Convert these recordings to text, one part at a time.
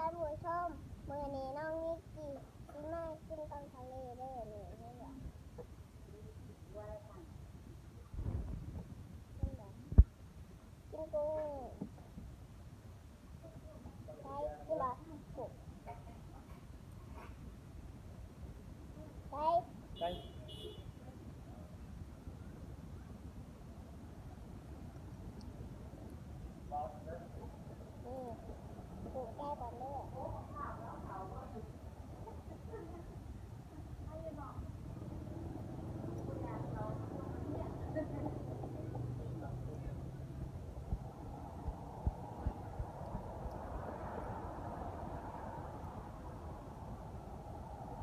ທ່ານຜູ້ຊົມ, ມື້ນີ້ນ້ອງນິກກີ້ຊິມາກິນຕຳທະເລເດີ. ນີ້ ກິນກຸ້ງ. ໄປ ກິນບໍ່? ກຸ້ງ. ໄປ ໄປ. ນີ້ ປູກແກ້ກ່ອນເດີ. ແ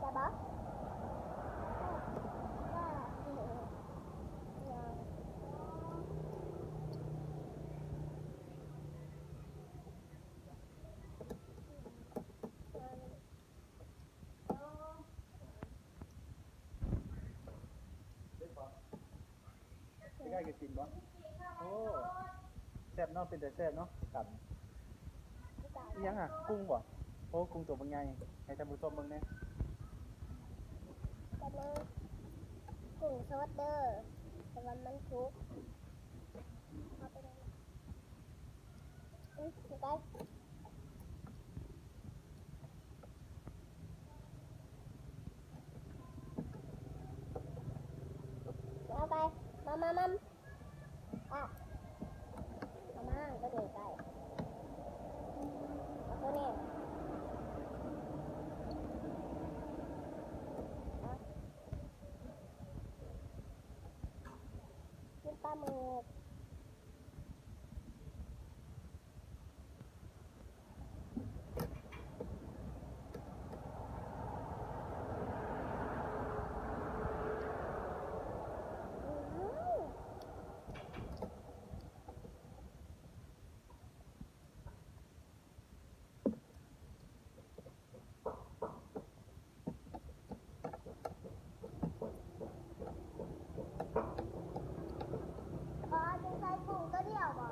ຊບບໍ່? ເປັນໄງ ກິນບໍ່? ໂອ້ ແຊບເນາະ, ເປັນຕາແຊບເນາະ. ກັບອີ່ຫຍັງຫະ? ກຸ້ງບໍ່? ໂອ້ ກຸ້ງຕົວບັກໃຫຍ່ ໃຫ້ທ່ານຜູ້ຊົມເບິ່ງແດ່. ກັບນ້ຳກຸ້ງສົດເດີ ແຕ່ວ່າມັນສຸກ. ເອົາໄປ ອືມ ໄປ. ເອົາໄປ ມາ ມາ ມາ ອະ ເອົາມາ ໂຕນີ້ໄປ ເອົາໂຕນີ້ ອະ ກິນປາໝຶກ. ຂໍເອົາໃສ່ກຸ້ງໂຕດຽວບໍ່?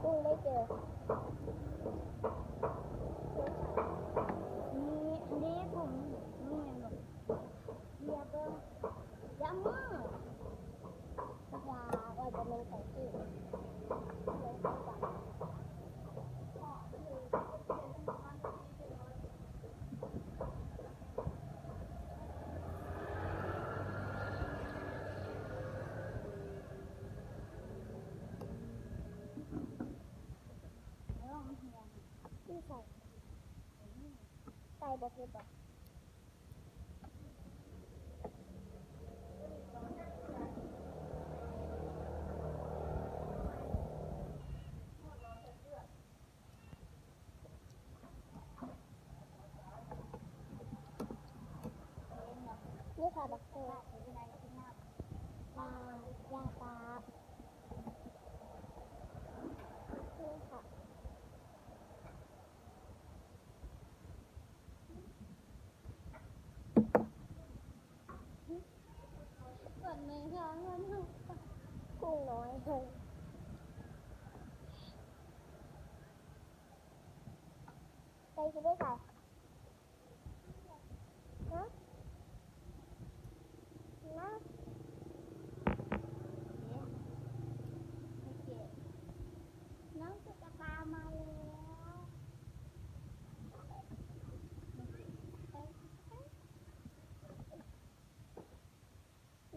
ກຸ້ງໄດ້ເຈີ ມີ ອັນນີ້ກຸ້ງ ມີຫຍັງບໍ່? ລຽບເບິ່ງ ຢ່າມື ຢ່າ ໂອ້ຍ ບໍ່ແມ່ນຂອງຈິງ ແມ່ນຂອງຂວັນ. ຢູ່ໃສ? ໄກ່ບໍ່ເຜັດບໍ່? ນີ້ຄ່ະ ບັກເກີດ ປາ ຢາປາ ນີ້ຄ່ະ. ກຸ້ງນ້ອຍ ໄກ່ຊິໄປໃສ? ຮະ? ນະ? ນ້ອງສຸກະຕາມາແລ້ວ.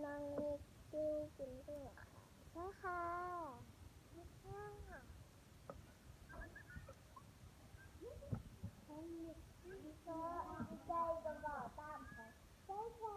ນ້ອງນິກກີ້ກິນດ້ວຍ ໃຊ່ຄ່ະ ໃຊ່ຄ່ະ. ໃຊ່ຄ່ະ ດີໃຈກໍເວົ້າຕາມຂ້ອຍ ໃຊ່ຄ່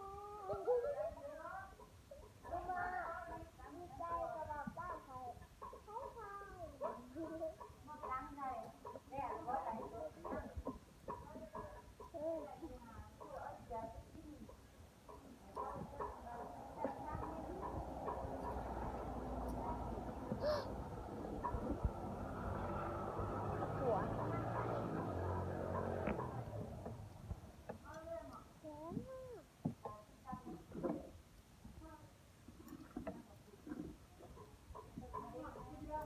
ະ.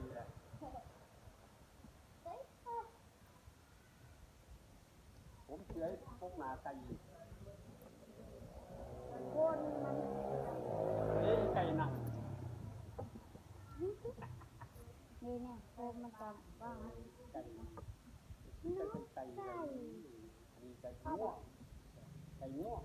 ແຫຼະ. ຜົມເສືອປົກໜ້າໄກ່ອີກ. ຄົນມັນ ເອີ ໄກ່ນັ້ນ ນີ້ແນ່ ໂຄມມັນກໍວ່າ ໄກ່ ໄກ່ ໄກ່ ອັນນີ້ໄກ່ງົວ ໄກ່ງົວ.